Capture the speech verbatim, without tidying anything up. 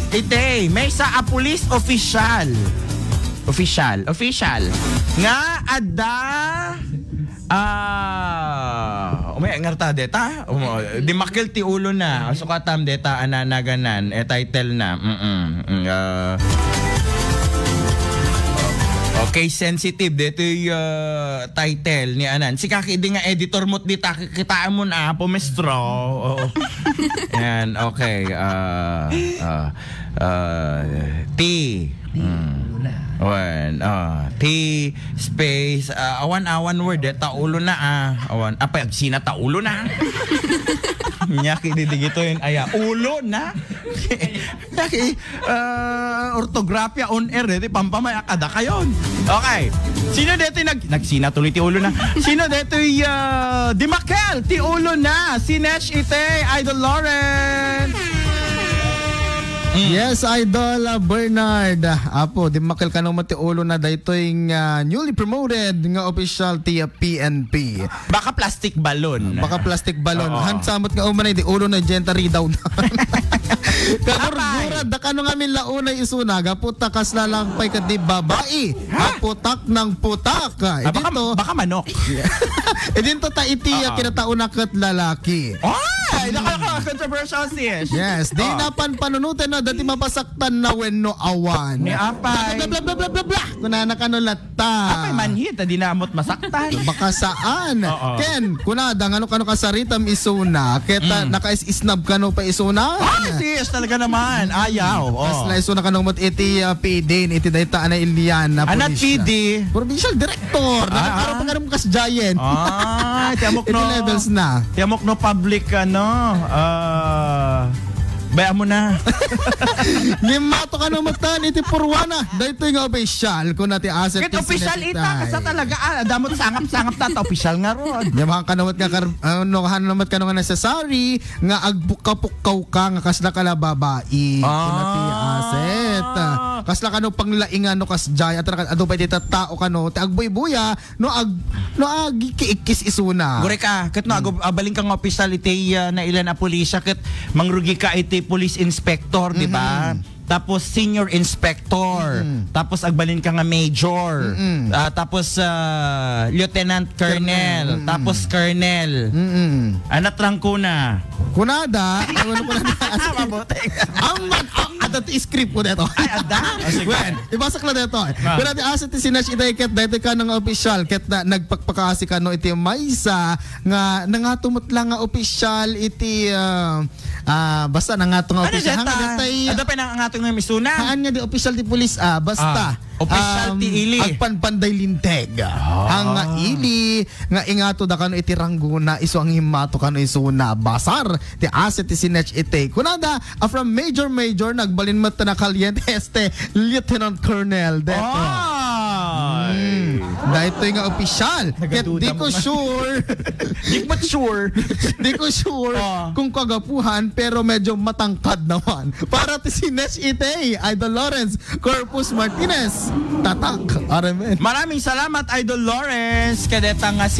Iti, maysa a police official. Official, official. Nga adda, ah, umay ngarta deta? Umo, dimakkel ti ulo na. Sukatam deta, ananaganan, e title na. Mm-mm. Mm, ah. Okay, sensitive. Detoy, ah, title ni anan. Sika idi nga editor mo dita, kitaan mo na, pumestro. Oo. Yan, okay. Ah, ah, ah, T. Hmm. Wen, ah, T space, ah, awan, awan word, eh, taulo na, ah. Awan, apa, agsina taulo na. Nyaki di digito yun, aya, ulo na. Nyaki, ah, ortografya on air, eh, di pampamay, akada kayon. Okay. Sino dito yung nag-, nagsina tuloy ti ulo na? Sino dito yung, ah, dimakel ti ulo na? Si Nesh Ite, Idol Lawrence. Mm. Yes, Idol, ah, Bernard. Apo, dimakel kano mo ti ulo na daytoy nga newly promoted nga official ti, ah, P N P. Baka plastic balloon. Baka plastic balloon. Oo. Hansamot nga umanay, di ulo na dyan, taridaw na. Kagurgura, da kano nga min launay isuna, gapu ta kasla lang pay ket di babae. Ha? Aputak ng putak. Ah, baka, Idinto, baka manok. Idinto ta iti, ah, Oo. kinatauna ket lalaki. Ay, naka-, naka-controversial, sis. Yes, di Ah. napanpanunutan na dati mapasaktan na wenno awan. Ni apay. Bla, bla, bla, bla, bla, bla. Kunana kano latta. Apay manhit, di namot masaktan. Baka saan. Oo. Ken, kunada, ngano kano kasaritam isuna, ket, ah, Mm. naka-is-isnab kano pa isuna. Ah, sis, talaga naman. Ayaw. Oh. Kasla isuna kano met iti, ah, P D, iti dayta anay ilian na Anat pulisya. P D? Provincial director. Ah, Nakakaro ah. pa kano kas giant. Ah, ti amok Iti no. levels na. Ti amok no public, ano, ah, bayaan mo na. Ngem mato kano met tan iti purwana. Daytoy nga official, kuna ti asset Ket ti official ita, sinasita. kasa talaga, ah, damot sangap-sangap na, ta official nga ron. Ngem han kano met nga kar-, ano, han kano met kano nga necessary, nga agpukkaw-pukkaw ka nga kasla ka la babai. Kuna ti Ah. asset. Kasla kano panglaingan no kasjay. At adu pay ti tattao kano. Ti agbuybuya, no ag-, no agkiikkis isuna. Gure ka, ket no, Hmm. agu-, abalin ka nga opisyal iti, ah, nailan a pulisya, ket mangrugi ka iti police inspector, di ba? Mhm. Tapos senior inspector. Mm-mm. Tapos agbalin ka nga major. Mm-mm. Ah, tapos, ah, lieutenant colonel. Colonel. Mm-mm. Tapos colonel. Mm-mm. Anat lang kuna. Kunada, ano ko na Mabuti. Ang man, ang, adda ti script ko dito. Ay, adda? Oh, sige. Well, ibasa ko na dito. Ah. Kunada, asset ti sinas ita iket, dito ka nga opisyal, ket na, nagpakpakaasi kano iti maysa nga nangatumot lang nga opisyal iti, ah, Ah, basta nangato nga Ano opisyal. Hang deta? Detay, Adda pay nangato nga misuna? Haan nga di opisyal ti pulis, ah, basta, Ah, opisyal ti um, ili. Agpanpanday linteg. Ah. Hang nga ili, nga ingato da kano iti ranggona, isu ang himmato kano isuna. Basar, ti asset ti sinetch iti. Kunada, ah, from Major Major, nagbalin met na kaliente este, Lieutenant Colonel. Deto. Ay. Mm. Daytoy nga opisyal. Ket Nagaduda di mo ko na. Sure. Di ko sure. Di ko sure Ah. kung kagapuhan, pero medyo matangkad naman. Para ti si Nesh Itey, Idol Lawrence, Corpus Martinez. Tatak. Amen. Maraming salamat, Idol Lawrence. Kadeta nga si